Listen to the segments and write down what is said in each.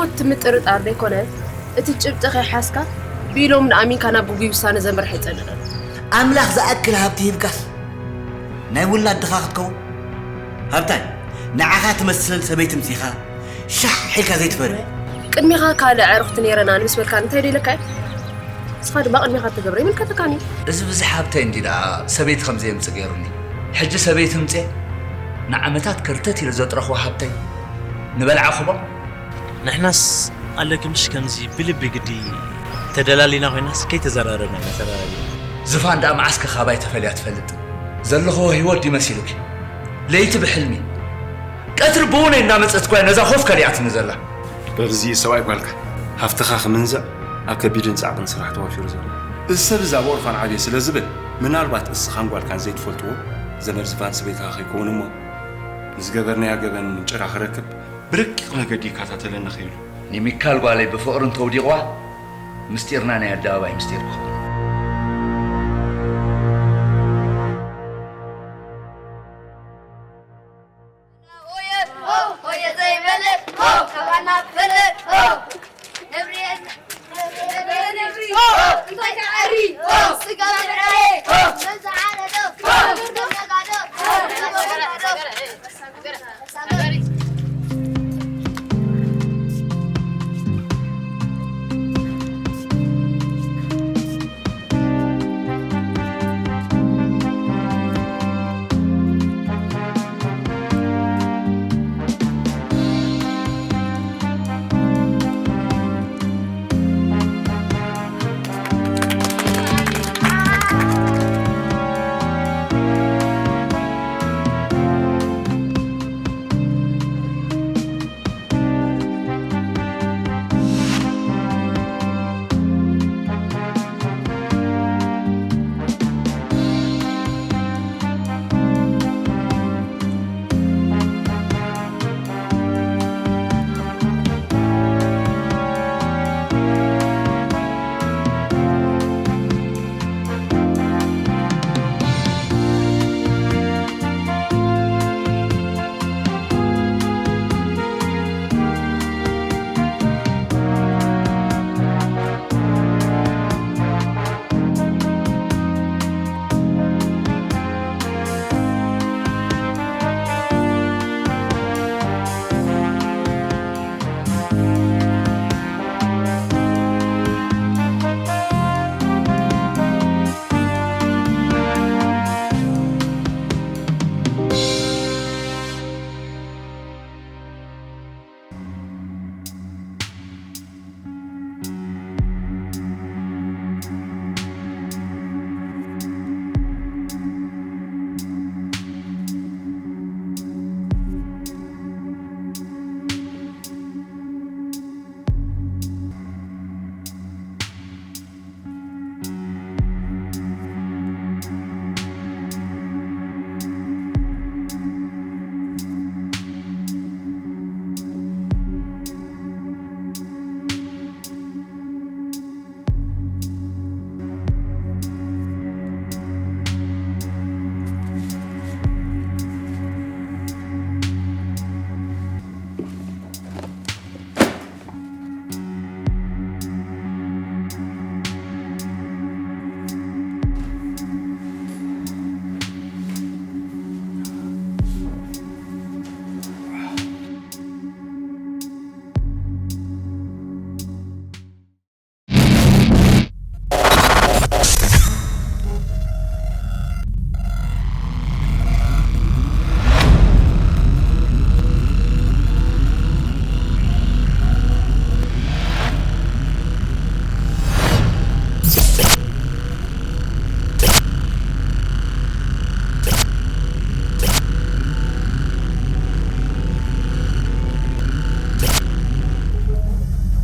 እቲ ምጥርጣር ደይኮነ፣ እቲ ጭብጢ ከይሓዝካ፣ ብኢሎም ንኣሚንካ ናብ ግጉይ ውሳነ ዘምርሕ ኣይጸንዕን። ኣምላኽ ዝኣክል ሃብቲ ሂብካስ፣ ናይ ውላድ ድኻ ክትከውን? ሃብታይ፣ ንዓኻ ትመስል ሰበይቲ ምጺኻ፣ ሻሕ ኢልካ ዘይትፈሪ። ቅድሚኻ ካልእ ኣዕሩኽቲ ነይረናኒ ምስ በልካኒ እንታይ ደይለካ እየ? ንስኻ ድማ ቅድሚኻ እተገብረ ይምልከተካኒ። እዚ ብዝሕ ሃብተይ እንዲ ደኣ ሰበይቲ ከም ዘየምጽእ ገይሩኒ። ሕጂ ሰበይቲ ምጽእ ንዓመታት ከርተት ኢለ ዘጥረኽዎ ሃብተይ ንበልዓ ክቦ። ንሕናስ ኣለኪ ምሽ ከምዚ ብልቢ ግዲ ተደላሊና ኮይናስ ከይተዘራረብና ኢና ተደላሊና። ዝፋን ደኣ መዓስከ ካባይ ተፈልያ ትፈልጥ? ዘለኽዎ ህይወት ድዩ መሲሉኪ? ለይቲ ብሕልሚ፣ ቀትሪ ብውነይ እንዳመጸት እኳ ነዛ ኮፍ ከሊኣትኒ ዘላ። በዚ ሰብኣይ ጓልካ ሃፍትኻ ክምንዘዕ ኣብ ከቢድን ጻዕቅን ስራሕ ተዋፊሩ ዘሎ። እዚ ሰብ እዚ ኣብ ኦርፋን ዓብየ ስለ ዝብል፣ ምናልባት እስኻን ጓልካን ዘይትፈልጥዎ ዘመድ ዝፋን ሰበይትኻ ከይከውን እሞ፣ ንዝገበርናዮ ገበን ጭራ ክረክብ ብረቂቕ መገዲ ይከታተለኒ ክኢሉ። ኒሚካል ጓለይ ብፍቕሪ እንተውዲቕዋ፣ ምስጢርና ናይ ኣደባባይ ምስጢር ክኸውን።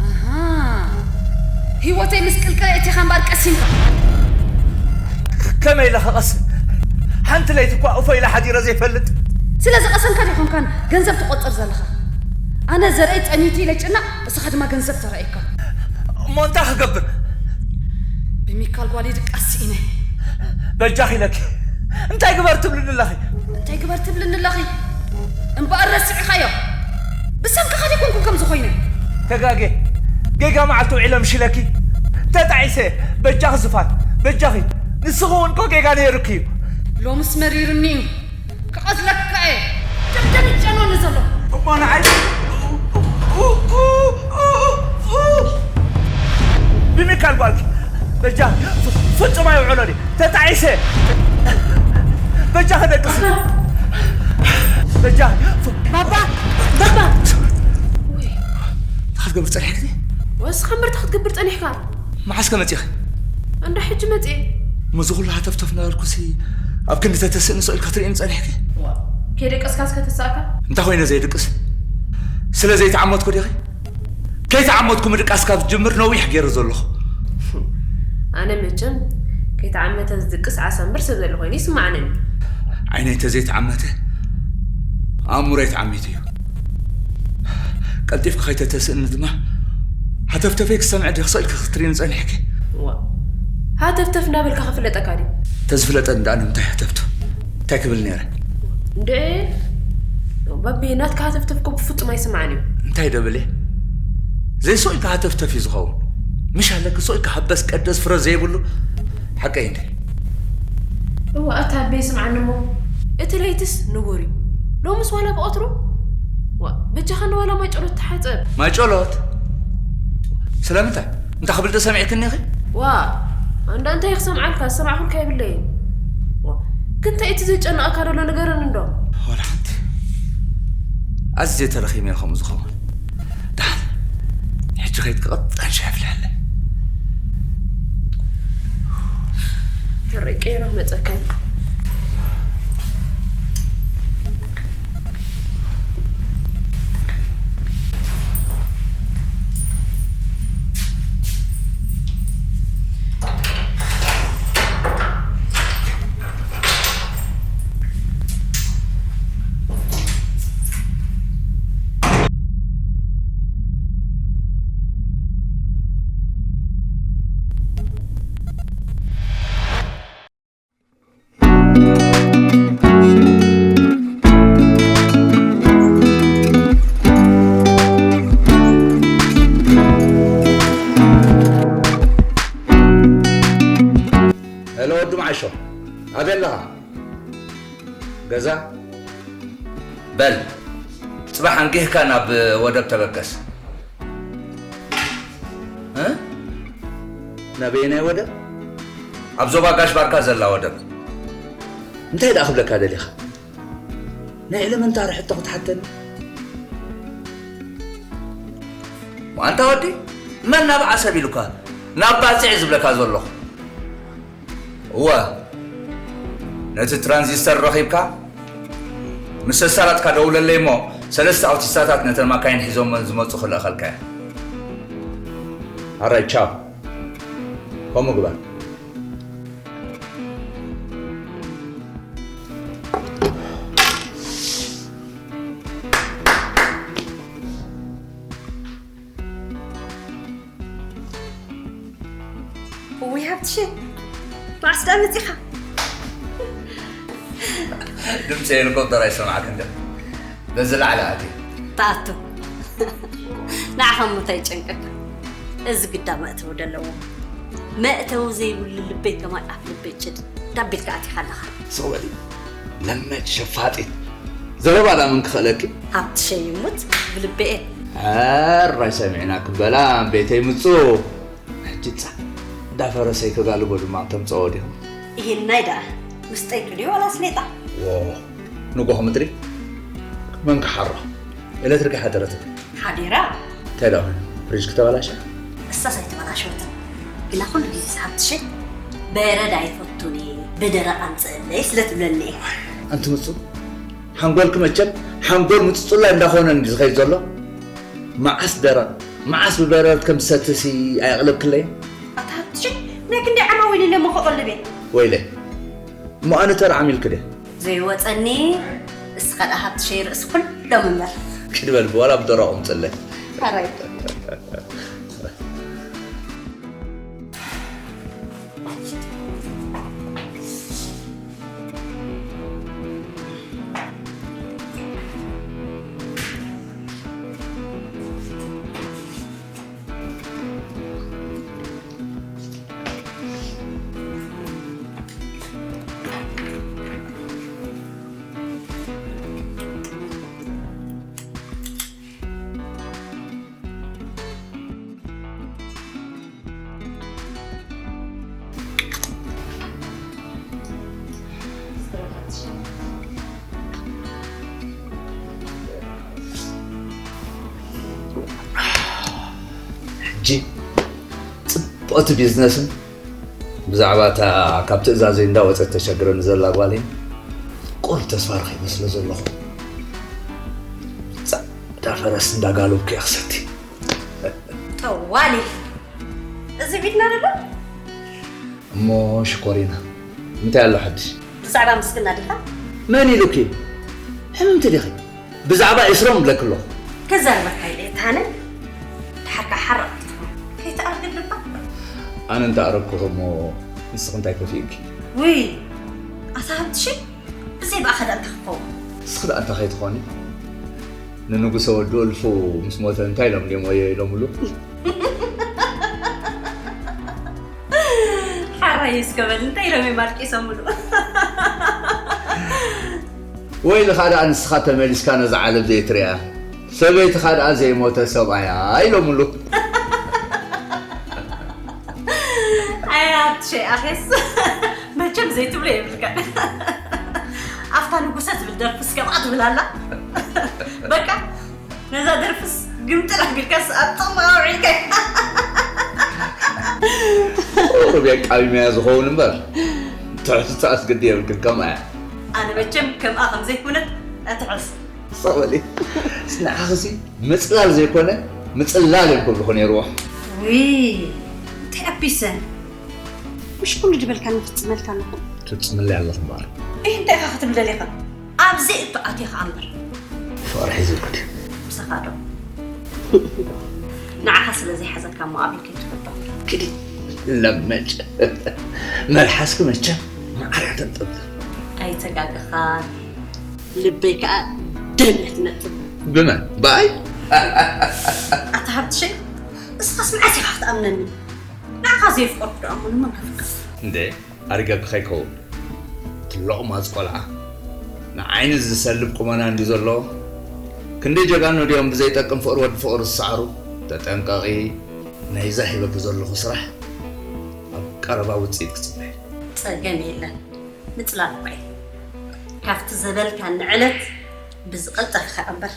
ኣሃ፣ ህይወተይ ምስ ቅልቅል ኣእቲኻ እምበኣር ቀሲንካ። ከመይ ኢለ ክቐስን? ሓንቲ ለይቲ እኳ እፎ ኢለ ሓዲረ ዘይፈልጥ። ስለ ዝቐሰንካ ዶ ይኾንካን ገንዘብ ትቖጽር ዘለኻ? ኣነ ዘርእይ ጠሚቱ ኢለ ጭናቕ፣ እስኻ ድማ ገንዘብ ተራእየካ። እሞ እንታይ ክገብር? ብሚካል ጓለይ ድቃስ ስኢነ። በጃኺ ኢለኪ፣ እንታይ ግበር ትብልኒ ኣለኺ? እንታይ ግበር ትብልኒ ኣለኺ? እምበኣር ረሲዕኻዮ። ብሰንክኻ ዶ ኣይኮንኩን ከምዚ ኮይነ? ተጋጌ ጌጋ መዓልቲ ውዒለ ምሽለኪ ተጣዒሰ። በጃኺ ዝፋን፣ በጃኺ። ንስኺ እውን እኮ ጌጋ ነይሩኪ እዩ። ሎምስ መሪሩኒ እዩ። ክቐትለካ እየ። ደምደም ይጨኖኒ ዘሎ። እሞ ንዓይ ብሚካል ጓልኪ በጃኺ ፍጹም ኣይውዕሎን እዩ። ተጣዒሰ። በጃኺ ደቅሲ። በጃኺ። ባባ፣ ባባ። እንታይ ክትገብር ጸኒሕኪ? ወስኻ ምርታ ክትገብር ጸኒሕካ? መዓስ ከ መጺኺ? እንዳ ሕጂ መጺኤ። ምዚ ኩሉ ሃተፍተፍ እናበልኩሲ ኣብ ክንዲ ተተስእኒ ስቕ ኢልኪ ክትርእይኒ ጸኒሕኪ? ዋ፣ ከይደቀስካስ ከተሳእካ? እንታይ ኮይነ ዘይድቅስ? ስለ ዘይተዓመትኩ ዲኺ? ከይተዓመትኩ ምድቃስ ካብ ዝጅምር ነዊሕ ገይረ ዘለኹ። ኣነ መቸም ከይተዓመተ ዝድቅስ ዓሳ እምበር ሰብ ዘሎ ኮይኑ ይስማዓንን። ዓይነይ እንተዘይተዓመተ ኣእምሮይ ተዓሚቱ እዩ። ቀልጢፍኪ ከይተተስእኒ ድማ ሃተፍተፈይ ክሰምዐ ዲኺ ስቕ ኢልኪ ክትሪእኒ ጸኒሕኪ? ዋ፣ ሃተፍተፍ እንዳበልካ ክፍለጠካ ድዩ? ተዝፍለጠኒ ደኣ ንምንታይ ሃተፍቱ? እንታይ ክብል ነይረ? እንዴ ባቢ፣ ናትካ ሃተፍተፍ እኮ ብፍጹም ኣይስማዕን እዩ። እንታይ ደብል እየ? ዘይስቕ ኢልካ ሃተፍተፍ እዩ ዝኸውን። ምሽ ኣለኪ ስቕ ኢልካ ሃበስ ቀደስ ፍረ ዘይብሉ ሓቀይ እንደ እዋ ኣታ ኣበይ ስምዓኒ እሞ እቲ ለይትስ ንቡር እዩ። ሎምስ ዋላ ብቐትሩ ዋ በጃኻ ንዋላ ማይ ጨሎት ተሓጸብ። ማይ ጨሎት? ስለምንታይ? እንታይ ክብል ዶ ሰሚዕክኒ ኢኺ? ዋ ኣንዳ እንታይ ክሰምዓልካ ዝሰማዕኩልካ የብለይን። ዋ ክንታይ እቲ ዘጨንቐካ ዘሎ ንገረኒ እንዶ። ዋላ ሓንቲ ኣዝየ ተረኺመ እየ ከምኡ ዝኸውን። ደሓን ሕጂ ከይድኪ ቀጣን ሻሂ ኣፍልሐለይ። ሕራይ ቀይረ ክመፀካ እየ። ሄሎ ወዲ መዓሾ፣ ኣበይ ኣለኻ? ገዛ? በል ጽባሕ ኣንጊህካ ናብ ወደብ ተበገስ። እ? ናበየናይ ወደብ? ኣብ ዞባ ጋሽ ባርካ ዘላ ወደብ። እንታይ ደኣ ክብለካ ደሊኻ? ናይ ኤለመንታሪ ሕቶ ክትሓተኒ? ኣንታ ወዲ፣ መን ናብ ዓሰብ ኢሉካ? ናብ ባጽዕ ዝብለካ ዘለኹ። እወ፣ ነቲ ትራንዚስተር ረኺብካ ምስ ሰሳራትካ ደውለለይ እሞ ሰለስተ ኣውቲስታታት ነተን ማካይን ሒዞመን ዝመጹ ክልእኸልካ እየ። ኣራይ ቻው። ከምኡ ግበር። እውይ ሃብትሽ፣ መዓስ ደኣ መጺኻ? ድምፂ ሄሊኮፕተር ኣይሰማዕክን ዶ? በዚ ላዕሊ ኣትየ። ትኣቱ። ንዓኻ እሞ እንታይ ይጨንቀካ? እዚ ግዳ መእተዊ ደለዎ። መእተዊ ዘይብሉ ልበይ ከማን ኣፍ ልበይ ጭድ ዳቢልካ ኣቲኻ ኣለኻ። ስቕ በሊ። ለመድ ሸፋጢት። ዘረባ ደኣ መን ክኽእለኪ? ሃብትሸይ ይሙት ብልበየ። ሕራይ ሰሚዕና ክበላ ቤተይ ምጹ። ሕጂ ጻ እንዳፈረሰይ ክጋልቦ ድማ እንተምጽኦ ዲኹም? ኢሂናይ ደኣ ምስጠይ ክልዩ ዋላስ ሌጣ? ዎ ንጎሆ ምድሪ መን ክሓሮ? ኤለትሪክ ሓደረት። ሓዲራ። እንታይ ደኣ ኮይኑ? ፍሪጅ ክተበላሸ? እሳስ ኣይተበላሸወትን። ግና ኩሉ ግዜ ዝሃብትሸይ በረድ ኣይፈቱን እየ ብደረቕ ኣምፅእለይ ስለ ትብለኒ እየ። ኣንቲ ምፁ ሓንጎልኪ መቸም ሓንጎል ምፅፁላይ እንዳኾነ እንዲ ዝኸይድ ዘሎ። መዓስ ደረቕ መዓስ ብበረድ ከም ዝሰትሲ ኣየቕለብክለይን። ኣታ ሃብትሸይ ናይ ክንደይ ዓማዊል ኢለ እሞ ከቐልብ እየ። ወይለይ እሞ ኣነ ተራ ዓሚልኪ ድየ? ዘይወፀኒ እስኻ ደኣ ሃብትሸይ ርእሲ ኩሎም እምበር። ኪድ በል ዋላ ብደረቑ ምፅለይ። ሕራይ። እቲ ቢዝነስን ብዛዕባ እታ ካብ ትእዛዘይ እንዳወፀት ተሸግረኒ ዘላ ጓለይን ቁሩብ ተስፋ ረኺበ ስለ ዘለኹ ፃዕዳ ፈረስ እንዳጋለብኩ እየ ክሰቲ። ጠዋሊ እዚ ቢልና ነበር። እሞ ሽኮሪና እንታይ ኣሎ ሓድሽ? ብዛዕባ ምስግና ዲኻ? መን ኢሉኪ? ሕምምቲ ዲኺ? ብዛዕባ ኤስሮም እብለኪ ኣለኹ። ከዛርበካ ኢለ እየ ተሃነ። ድሓር ከዓ ሓራቕ ትኸውን ከይትኣርግን ልባ። ኣነ እንተኣረግኩኺ እሞ ንስኺ እንታይ ከፊእኪ? ውይ ኣታ ሃብትሽ ብዘይ ብኣኻ ደኣ እንታይ ክኸውን? ንስኺ ደኣ እንታይ ከይትኾኒ? ንንጉሰ ወዲ ወልፉ ምስ ሞተ እንታይ ኢሎም ድዮም ወዮ ኢሎምሉ? ሓራይ እስከ በል እንታይ ኢሎም እዮም ኣልቂሶምሉ? ወይልኻ ደኣ ንስኻ ተመሊስካ ነዛ ዓለም ዘይትሪኣ ሰበይትኻ ደኣ ዘይሞተ ሰብኣያ ኢሎምሉ። ኣይ ኣብቲ ሸይ ኣኼስ መቸም ዘይትብሎ የብልካን። ኣብታ ንጉሰ ትብል ደርፍስ ከምኣ ትብል ኣላ። በቃ ነዛ ደርፍስ ግምጥል ኣቢልካስ ኣብ ጥቕሚ ኣውዒልካ። ቁሩብ የቃዊመያ ዝኸውን እምበር ትሕዝቶ ኣስገዲ የብልክን ከምኣ እያ። ኣነ መቸም ከምኣ ከም ዘይኮነት እትሕዝ። ጸበሊ ንዓኺሲ ምጽላል ዘይኮነ ምጽላል እዮም ክብልኹ ነይርዎ። ውይ እንታይ ኣቢሰ ምሽ ኩሉ ዝበልካኒ ክፍጽመልካ ኣለኹ። ትፍጽምለይ ኣለኹ እምበኣር። እይ እንታይ ኢኻ ክትብል ደሊኻ? ኣብዚ እቶ ኣትየ ኸኣ እምበር። ፍቕሪ ሒዙልኪ ድዩ? ምሳኻ ዶ? ንዓኻ ስለ ዘይሓዘካ እሞ ኣበይ ከይትፈልጦ። ክዲ ለመጭ መልሓስኪ መቸም ማዕረ ተንጠልጥል። ኣይተጋገኻን። ልበይ ከኣ ደም እያ ትነጥብ። ብመን? ብኣይ? ኣታ ሃብትሸይ እስኻስ መዓስ ኢኻ ክትኣምነኒ? ንዓኻ ዘየፍቀርኩ ዶ ኣሞ ንመን ከፍቅር? እንዴ ኣሪገኪ ከይከውን እቲ ሎቕማጽ ቆልዓ ንዓይኒ ዝሰልብ ቁመና እንድዩ ዘለዎ። ክንደይ ጀጋኑ ድዮም ብዘይጠቅም ፍቕሪ ወዲ ፍቕሪ ዝሰዓሩ? ተጠንቀቒ። ናይዛ ሂበኪ ዘለኹ ስራሕ ኣብ ቀረባ ውጽኢት ክጽበ እየ። ጸገም የለን ምጽላል እኳ እዩ። ካብቲ ዘበልካኒ ዕለት ብዝቐልጠፈ ከኣ እምበር።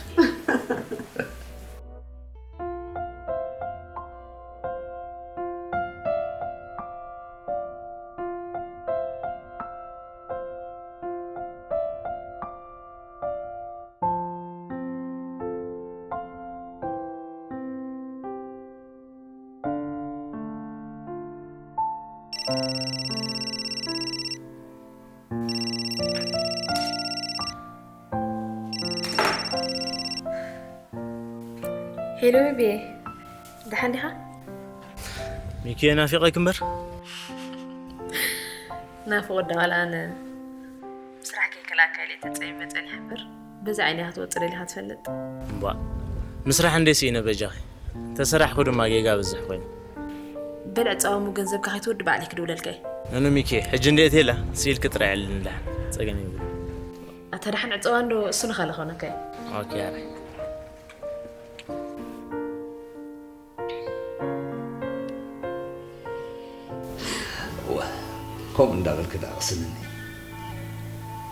ሄሎ ቤቢየ፣ ደሓን ዲኻ? ሚኪየ ናፊቐኪ እምበር። ናፍቖት ዶ ዋላ ኣነ? ስራሕ ከይከላእካ ኢለ ተጸሚመ ጸኒሐ እምበር፣ በዚ ዓይኒ ኢኻ ትወጽእ ደሊኻ ትፈልጥ? እምቧእ፣ ምስራሕ እንድየ ስኢነ በጃኺ። ተሰራሕኩ ድማ ጌጋ በዝሕ ኮይኑ። በል ዕጸዋ እሞ ገንዘብካ ከይትወዲ ባዕለይ ክድውለልካ እየ። ኖኖ ሚኪየ፣ ሕጂ እንድየ እትየ ኣላ፣ ስኢልኪ ጥራይ ኣዕልልኒ ደሓን። ጸገም የብሉን። ኣታ ደሓን ዕጸዋ እንዶ እሱ ንኻልእ ክኾነካ እዩ። ኦኬ ኣረ። እወ፣ ከምኡ እንዳበልኪ ደኣ ቅስንኒ።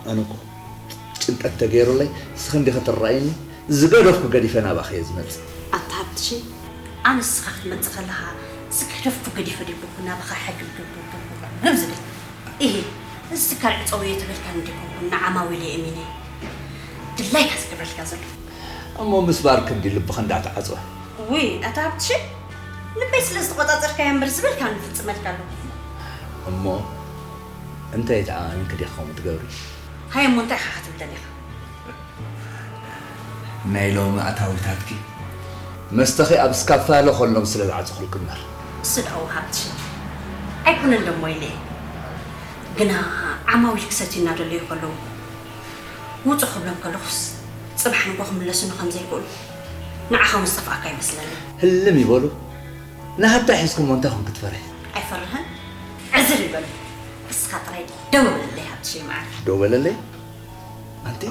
ኣነ እኮ ጭንቀት ተገይሩለይ ንስኺ እንዲኺ ትረኣይኒ፣ ዝገደፍኩ ገዲፈ ናባኺ እየ ዝመጽእ። ኣታ ሃብትሽ፣ ኣነ ንስኻ ክትመጽእ ከለኻ ዝገደፍኩ ገዲፈ ድየ ኮንኩ ናባኻ ሕግብግብግብግብ ዝብል? ኢሂ፣ እዚ ትካል ዕጸውዮ ተበልካኒ ድየ ኮንኩ ንዓማዊለይ ኣእሚነ ድላይካ ዝገብረልካ ዘለኹ? እሞ ምስባር ክንዲ ልብኺ እንዳተዓጽወ። ውይ ኣታ ሃብትሽ፣ ልበይ ስለ ዝተቖጻጸርካያ እምበር ዝበልካኒ እፍጽመልካ ኣለኹ። እሞ እንታይ ተኣማሚንኪ ዲኺ ከምኡ ትገብሪ? ሃየ እሞ እንታይ ኢኻ ክትብል ደሊኻ? ናይ ሎሚ ኣታዊታትኪ መስተኺ ኣብ ስካፋለ ከሎም ስለ ዝዓጸኹልኪ እምበር። እሱ ደኣ ሃብትሽ ኣይኮነን ደሞ ኢለ እየ። ግና ዓማዊል ክሰትዩ እናደለዩ ከለዉ ውጹ ክብሎም ከለኹስ ጽባሕ ንግሆ ክምለሱኒ ከም ዘይክእሉ ንዓኻ እውን ዝጠፍኣካ ይመስለኒ። ህልም ይበሉ። ንሃብታ ሒዝኩሞ እንታይ ኮንኪ ትፈርሒ? ኣይፈርሕን። ዕዝር ይበሉ። ንስኻ ጥራይ ደው በለለይ ሃብትሸይ መዓረይ። ደው በለለይ? ኣንቲ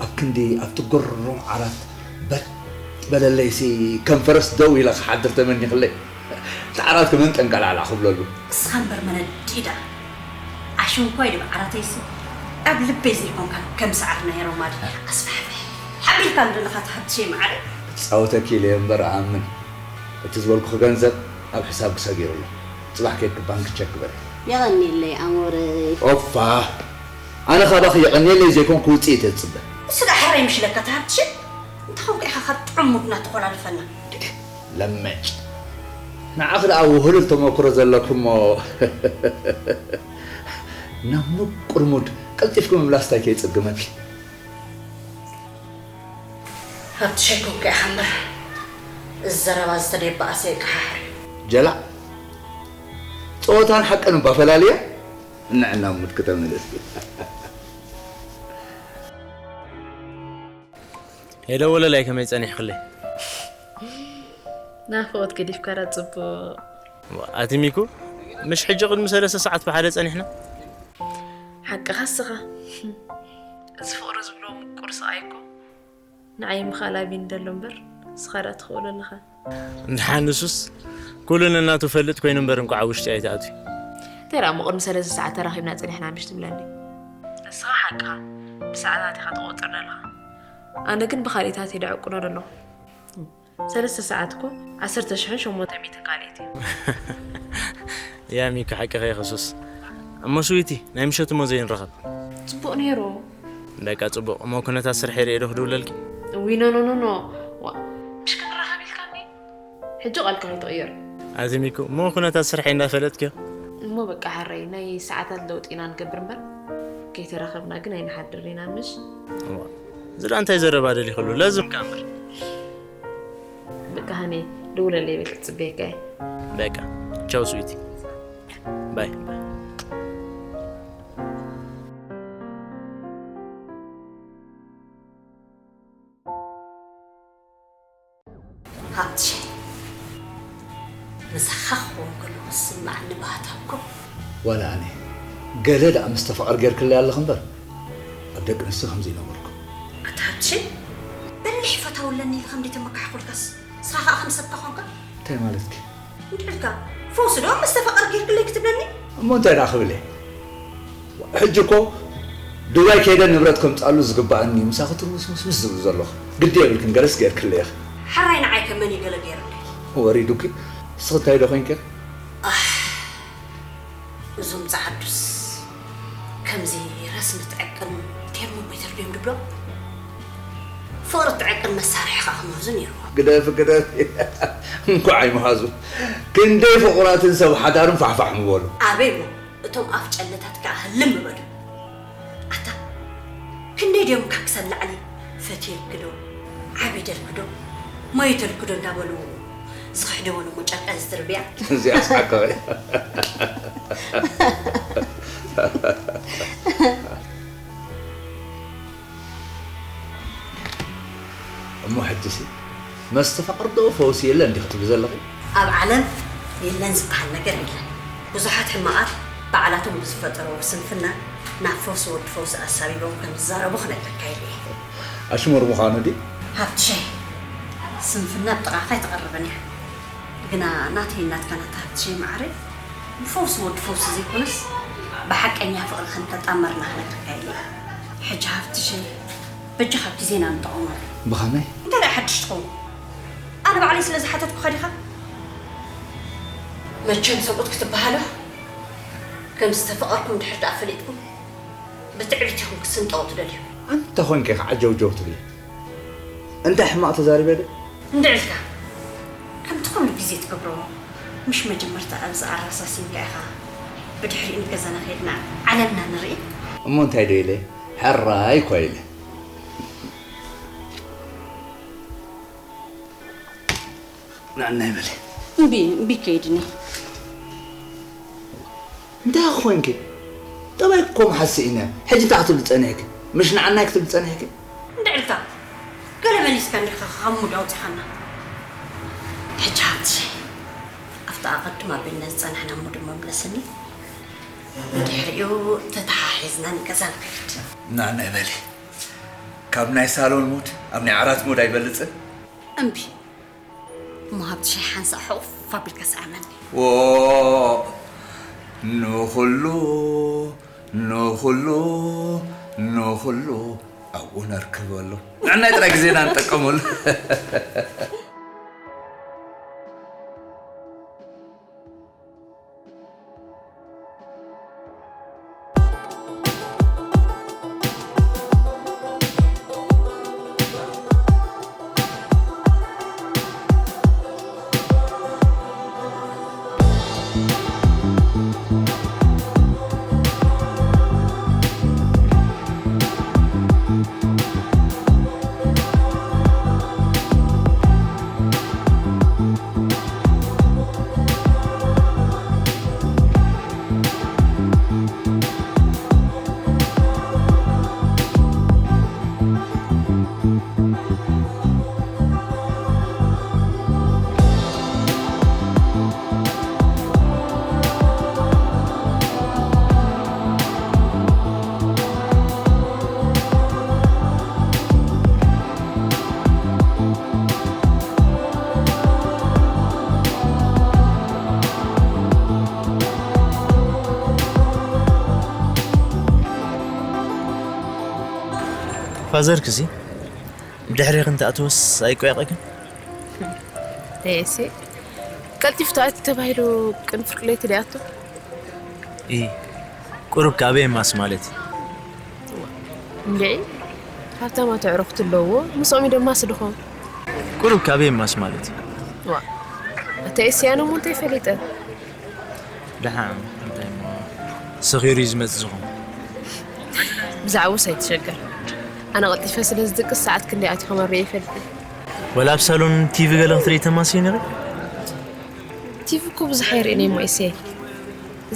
ኣብ ክንዲ ኣብቲ ግሩም ዓራት በጥ በለለይሲ ከም ፈረስ ደው ኢለ ክሓድር ተመኒኽለይ። እቲ ዓራት ከመን ጠንቀላዕላዕ ክብለሉ። እስኻ እምበር መነድእ ደኣ ኣሽንኳይ ድዩ ዓራተይሲ ኣብ ልበይ ዘይኮንካ ከም ሰዓር ናይ ሮማል ኣስፋሕፍሕ ኣቢልካ ንደለኻ ትሃብትሸይ መዓረይ። ክጻወተኪ ኢለ እየ እምበር ኣኣምን እቲ ዝበልኩኺ ገንዘብ ኣብ ሕሳብ ክሰጊሩ ኣሎ። ጽባሕ ኬድኪ ባንክ ቸክ ግበሪ። የቐንየለይ ኣሞረይ። ኦፋ፣ ኣነ ካባኺ የቐንየለይ ዘይኮንኩ ውጽኢት እየ ዝጽበ። እሱ ደኣ ሕራይ ምሽ ለካ ትሃብትሽ። እንተ ኾንኩ ኢኻ ካብ ጥዑም ሙድና ተኾላልፈና። ለመጭ፣ ንዓኺ ደኣ ውህሉል ተመክሮ ዘለኪ እሞ ናብ ምቁር ሙድ ቀልጢፍኪ ምምላስ እንታይ ከየጸግመኪ? ሃብትሸይ ኮንኩ ኢኻ እምበር፣ እዚ ዘረባ ዝተደየበኣሰ የቀሓሕር እዩ። ጀላዕ፣ ጸወታን ሓቅን እባ ፈላልያ፣ ንዕና ሙድ ክተምልስ። ሄሎ ወለላይ፣ ከመይ ጸኒሕክለይ? ናፍቖት ገዲፍካ ዳ ጽቡቕ። ኣቲ ሚኩ፣ ምሽ ሕጂ ቅድሚ ሰለስተ ሰዓት ብሓደ ጸኒሕና። ሓቅኻ እስኻ። እዚ ፍቕሪ ዝብሎ ምቁር ስቓይ እኮ ንዓይ ምኻል ኣቢኒ ደሎ እምበር፣ ንስኻ ደኣ ትኽእሎ ኣለኻ። እንድሓን ንሱስ ኩሉ ነናቱ ፈልጥ ኮይኑ እምበር እንቋዕ ውሽጢ ኣይትኣትዩ። እንታይ ደኣ እሞ ቅድሚ ሰለስተ ሰዓት ተራኺብና ጸኒሕና ምሽ ትብለኒ? ንስኻ ሓቅኻ ብሰዓታት ኢኻ ትቖጽር ዘለኻ። ኣነ ግን ብኻልኢታት እየ ደዕቁኖ ዘለኹ። ሰለስተ ሰዓት እኮ ዓሰርተ ሽሕን ሸሞንተ ሚእትን ካልኢት እዩ። ያ ሚኪ ሓቅኻ ኢኺ ሱስ። እሞ ስዊቲ ናይ ምሸት እሞ ዘይንራኸብ? ጽቡቕ ነይሩ። በቃ ጽቡቕ። እሞ ኩነታት ስርሐይ ርእየ ዶ ክድውለልኪ? እዊ ኖ ኖ ኖ ኖ። ዋ፣ ምሽ ክንራኸብ ኢልካኒ? ሕጂ ቃልካ ከይትቕይር። ኣቲ ሚኩ፣ እሞ ኩነታት ስርሐይ እንዳፈለጥክዮ? እሞ በቃ ሓረይ፣ ናይ ሰዓታት ለውጢ ኢና ንገብር እምበር፣ ከይተራኸብና ግን ኣይንሓድር ኢና ምሽ? እዋ፣ እዚ ደኣ እንታይ ዘረባ ደሊኽሉ? ለዝምካ እምበር። በቃ ሃኒ፣ ደውለለይ በል፣ ክጽበየካ እየ። በቃ፣ ቻው ስዊቲ። ባይ። ሃብትሸይ፣ ምሳኻ ክኸውን ከለኹ ዝስምዓኒ ባህታ እኮ። ዋላ ኣነ ገለ ደኣ ምስ ተፋቐር ጌርክለይ ኣለኺ እምበር፣ ኣብ ደቂ ኣንስትዮ ከምዚ ይነበርኩ። ኣታ ሃብትሸይ፣ በሊሕ ፈታዊ ኣለኒ ኢለ ከም ደይተመካሕኩልካስ፣ ንስኻ ከኣ ከም ሰብካ ኾንካ? እንታይ ማለትኪ? እንድዒ ኢልካ፣ ፈውሲ ዶ ምስ ተፋቐር ጌርክለይ ክትብለኒ? እሞ እንታይ ደኣ ክብል እየ? ሕጂ እኮ ዱባይ ከይደ ንብረት ከምጽኣሉ ዝግብኣኒ ምሳኺ ትርምስምስምስ ዝብል ዘለኹ። ግዲ የብልክን፣ ገለስ ጌርክለይ ኢኺ። ሓራይ ንዓይ ከ መን እዩ ገለ ገይሩለይ? ወሪዱኪ? ንስኺ እንታይ ዶ ኮይንኪ? ኣሕ፣ እዞም ጸዓዱስ ከምዚ ረስኒ ትዕቅን ቴርሞሜተር ድዮም ድብሎ? ፍቕሪ ትዕቅን መሳርሒ ከኣ ክምህዙ ነይርዎ። ግደፊ፣ ግደፊ። እንኳዕ ኣይምሃዙ። ክንደይ ፍቑራትን ሰብ ሓዳርን ፋሕፋሕ ምበሉ። ኣበይ እሞ እቶም ኣፍ ጨለታት ከኣ ህልም ምበሉ። ኣታ ክንደይ ድዮም ካብ ክሳብ ላዕሊ ፈትየልኪ ዶ ዓቢደልኪ ዶ ሞይተልኪ ዶ እንዳበሉ ዝኽሕደወን እሞ ጨርቀን ዝድርብያ። እዚኣስ ሓቂ እያ። እሞ ሕጂሲ መስተ ፍቕሪ ዶ ፈውሲ የለን ዲኺ ትብሊ ዘለኺ? ኣብ ዓለም የለን ዝበሃል ነገር የለን። ብዙሓት ሕማቓት ባዕላቶም ብዝፈጠርዎ ስንፍና ናብ ፈውሲ ወዲ ፈውሲ ኣሳቢቦም ከም ዝዛረቡ ክነግረካ ኢለ እየ። ኣሽሙር ምዃኑ ድዩ? ሃብትሸይ፣ ስንፍና ኣብ ጥቓኻ ኣይትቐርብን እያ። ግና ናተይን ናትካን ኣታ ሃብትሸይ መዓረይ፣ ብፈውሲ ወዲ ፈውሲ ዘይኮነስ ብሓቀኛ ፍቕሪ ከም ተጣመርና ክነግረካ ኢለ እየ። ሕጂ ሃብትሸይ፣ በጃኻ ግዜና ንጠቐመሉ። ብኸመይ? እንታይ ደኣ ሓድሽ ትኸውን? ኣነ ባዕለይ ስለ ዝሓተትኩኻ ዲኻ? መቸም ሰብኡት ክትበሃሉ፣ ከም ዝተፈቐርኩም ድሕር ደኣ ፈሊጥኩም፣ ብትዕቢት ኢኹም ክትስንጠቑ ትደልዩ። ኣንታ ኾንኪ ኢኻ ዓጀውጀው ትብሊ። እንታይ ሕማቕ ተዛሪበ ዶ? እንድዒ ኢልካ፣ ከምቲ ኩሉ ግዜ ትገብሮ፣ ምሽ መጀመርታ ኣብዚ ኣረሳሲንካ ኢኻ፣ ብድሕሪኡ ንገዛና ከይድና ዓለምና ንርኢ። እሞ እንታይ ዶ ኢለ? ሕራይ እኳ ኢለ። ንዕናይ በሊ። እምቢ፣ እምቢ ከይድኒ። እንታይ ኮንኪ? ጠባይ እኮ መሓዝ ስኢነ። ሕጂ እንታይ ክትብሊ ጸኒሕኪ? ምሽ ንዓናይ ክትብሊ ጸኒሕኪ? እንድዒ ኢልካ፣ ገለ መሊስካ እንዲኻ ካብ ሙድ ኣውጺኻና። ሕጂ ሃብትሸይ፣ ኣብቲ ኣቐድም ኣቢልና ዝጸናሕና ሙድ እሞ ምለሰኒ። ብድሕሪኡ ተተሓሒዝና ንገዛ ንኸይድ። ንዕናይ በሊ። ካብ ናይ ሳሎን ሙድ ኣብ ናይ ዓራት ሙድ ኣይበልጽን? እምቢ። እሞ ሃብትሸይ ሓንሳእ ሕቑፍ ኣቢልካ ስዓመኒ። ዎ፣ ንኹሉ፣ ንኹሉ፣ ንኹሉ ኣብኡ ነርክበሉ። ንዕናይ ጥራይ ግዜና ንጠቀመሉ። ፋዘርክሲ ብድሕሬ ክንትኣትወስ ኣይቆያቐክን? ተየሲ ቀልጢፍ ተኣቲ ተባሂሉ ቅን ፍርቂ ለይቲ ደኣቶ። ኢ ቁሩብ ካበይ ማስ ማለት እዩ። እንድዒ ሃብታማት ኣዕሩኽቲ ኣለዎ፣ ምስኦም ይደማስ ድኾም። ቁሩብ ካበይ ማስ ማለት እዩ። ዋ፣ እታ ኤስያኖ እሞ እንታይ ፈሊጠ? ደሓን እንታይ እሞ ሰኺሩ እዩ ዝመጽእ ዝኾን። ብዛዕባኡስ ኣይትሸገር። ኣነ ቀልጢፈ ስለ ዝድቅስ ሰዓት ክንደይ ኣትዩ ከመርየ ይፈልጥ። ወላ ኣብ ሳሎን ቲቪ ገለ ክትርኢ ተማስዩ ነይሩ። ቲቪ እኮ ብዙሕ ኣይርእን እየ ሞይሰ።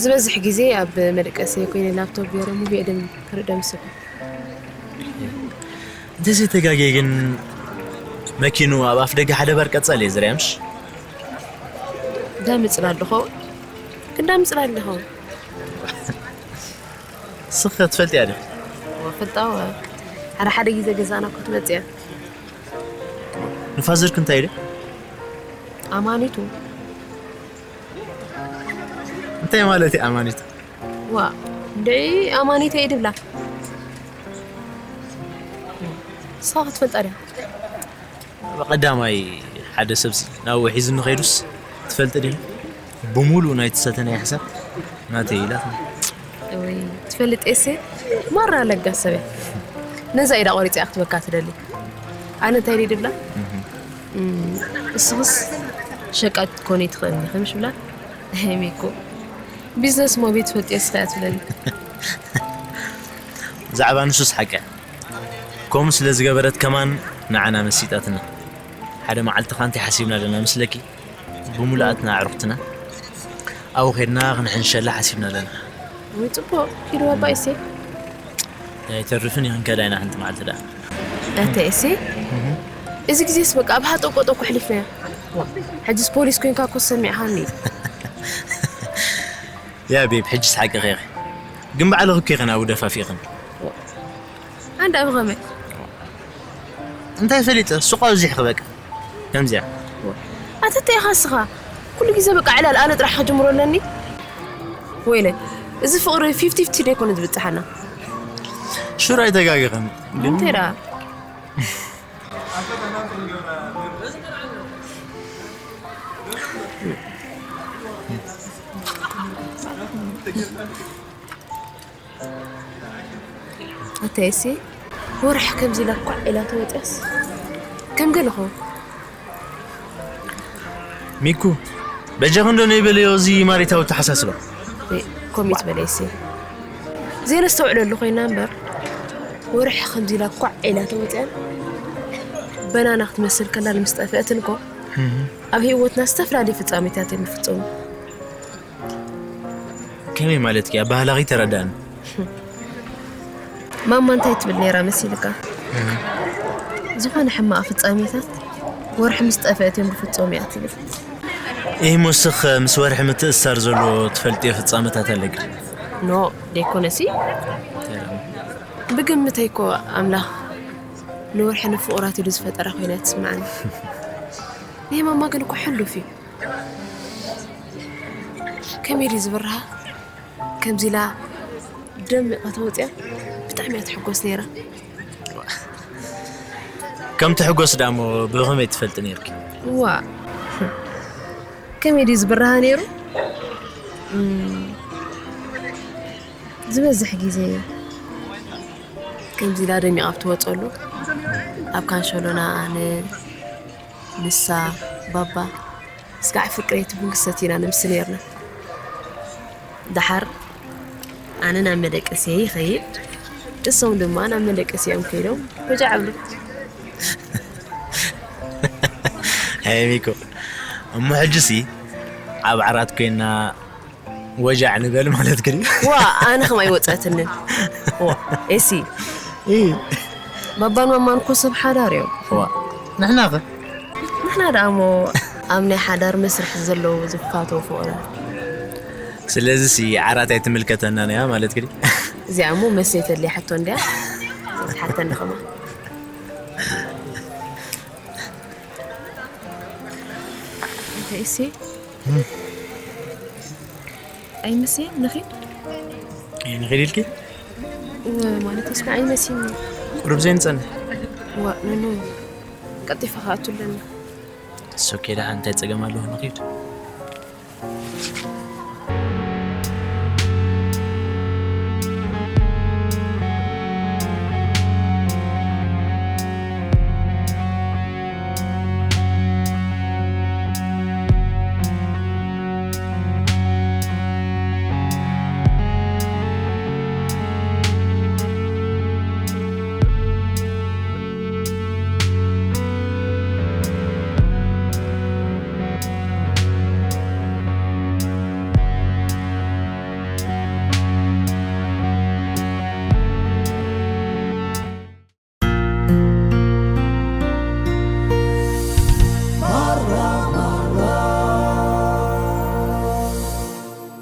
ዝበዝሕ ግዜ ኣብ መደቀሲ ኮይነ ላፕቶፕ ገይረ ሙቪ እየ ደም ክርኢ ደምስኩ። እንተዘይተጋግየ ግን መኪኑ ኣብ ኣፍ ደገ ሓደ ባር ቀጻሊ እየ ዝርያ ምሽ። ዳምፅላ ኣለኸውን ግን ዳምፅላ ኣለኸውን። ስኸ ትፈልጥያ ዲኺ? ወፍልጣወ ሓደ ሓደ ግዜ ገዛና ክትመፅያ ንፋዘርክ እንታይ ኢለ? ኣማኒቱ እንታይ ማለት እዩ ኣማኒቱ? ዋ እንድዒ ኣማኒተ እዩ ድብላ። ንስኻ ክትፈልጣ ድያ? ቀዳማይ ሓደ ሰብሲ ናብ ሒዙ ንኸይዱስ ትፈልጥ ዲኺ? ብምሉእ ናይቲ ሰተናይ ሕሳብ ናተይ ኢላ። ወይ ትፈልጥ ኤሴ ማራ ለጋስ ሰብ እያ። ነዛ ኢዳ ቆሪፂ ክትበካ ትደሊ። ኣነ እንታይ ድብላ? እም፣ እስኽስ ሸቃጥ ክትኮኒ ትኽእልኒ ከምሽ ብላ። ሄሚኮ ቢዝነስ ሞቤ ትፈልጥ እስኻ እያ ትብለኒ። ብዛዕባ ንሱስ ሓቀ ከምኡ ስለ ዝገበረት ከማን ንዓና መሲጣትና። ሓደ መዓልቲ ኻንቲ ሓሲብና ኣለና ምስለኪ ብምሉኣትና ኣዕሩኽትና ኣብኡ ኸድና ክንሕንሸላ ሓሲብና ኣለና። ወይ ጽቡቕ ኪዱ ኣባ እሴ። ኣይተርፍን ይኽንከዳ ኢና ሓንቲ መዓልቲ ደኣ። ኣተ እሴ እዚ ግዜስ በቃ ኣብ ሃጠቆጠ ኩሕሊፍናዮ። ሕጅስ ፖሊስ ኮንካ እኮ ሰሚዕኻኒ። ያ ቤብ ሕጅስ ሓቂ ኸይኸ ግን ባዕልኽ እኮ ይኸን ኣብኡ ደፋፊቕን። ኣንዳ ብኸመይ እንታይ ፈሊጠ ሱቕ ኣብዚሕኺ በቃ ከምዚኣ። ኣተተ ኢኻ እስኻ ኩሉ ግዜ በቃ ዕላል ኣነ ጥራሕ ክጅምሮ ኣለኒ። ወይለ እዚ ፍቕሪ ፊፍቲ ፊፍቲ ደይኮነ ዝብጽሓና። ሹር ኣይተጋገኸን። እንታይ ደኣ ኣተየሲ ወርሕ ከምዚ ኢላ ኳዕ ኢላ ተወፅያስ ከም ገለኹ። ሚኩ በጃ ክንዶ ነይበለዮ እዚ ማሬታዊ ተሓሳስባ። ኮሚት በለይሲ ዘይነስተውዕለሉ ኮይና እምበር ወርሕ ከምዚ ኢላ ኳዕ ኢላ ተወፅያን በናና ክትመስል ከላ ንምስጠፍአትን ኮ ኣብ ህይወትና ዝተፈላለዩ ፍፃሜታት እዮም ይፍፀሙ። ከመይ ማለትኪ ኣባህላኺ ተረዳእኒ። ማማ እንታይ ትብል ነይራ መሲልካ? ዝኾነ ሕማቕ ፍጻሜታት ወርሒ ምስ ጠፍአት እዮም ዝፍጸሙ እያ ትብል። ይህ ሙስኽ ምስ ወርሒ ምትእስሳር ዘሎ ትፈልጥዮ ፍጻመታት ኣለኪ? ኖ ደይኮነሲ ብግምተይ እኮ ኣምላኽ ንወርሒ ንፍቑራት ኢሉ ዝፈጠራ ኮይና ትስምዓኒ። ናይ ማማ ግን እኮ ሕሉፍ እዩ። ከመይ ድዩ ዝብርሃ? ከምዚ ኢላ ደሚቓ ተወፂኣ ብጣዕሚ እያ ትሕጎስ ነይራ። ከም ትሕጎስ ዳሞ ብኸመይ ትፈልጢ ነይርኪ? ዋ ከመይ ድዩ ዝብርሃ ነይሩ? እም፣ ዝበዝሕ ግዜ ከምዚ ኢላ ደሚቓ ኣብ ትወፀሉ ኣብ ካንሸሎና ኣነ ንሳ ባባ ስጋዕ ፍቅሬ ትብል ክሰት ኢና ንምስ ነርና። ደሓር ኣነ ናብ መደቀስየ ይኸይድ፣ እሶም ድማ ናብ መደቀስዮም ከይዶም ወጃዕ ኣብሉ። ኣይ ሚኮ እሞ ሕጂ ሲ ኣብ ዓራት ኮይና ወጃዕ ንበል ማለት ግን ዋ ኣነ ከም ኣይወፀትንን ዋ ኤሲ ባባን ማማን እኮ ሰብ ሓዳር እዮም። ዋ ንሕና ኸ ንሕና ደኣ እሞ ኣብ ናይ ሓዳር መስርሕ ዘለዉ ዝፋተው ፍቕሪ። ስለዚ ሲ ዓራት ኣይትምልከተናን እያ ማለት ግን እዚኣ እሞ መሰይ ተድልያ ሕቶ እንድያ ትሓተኒ ኸማ እንታይ እሲ ኣይመስየን ንኺድ ይህ ንኺድ ኢልኪ ማለት እስካ ኣይመስይን ቁሩብ ዘይንጸንሕ። ዋ ኖኖ፣ ቀልጢፈ ክኣቱ ኣለኒ። እሱ ኬዳ እንታይ ጸገም ኣለዎ? ንኺድ።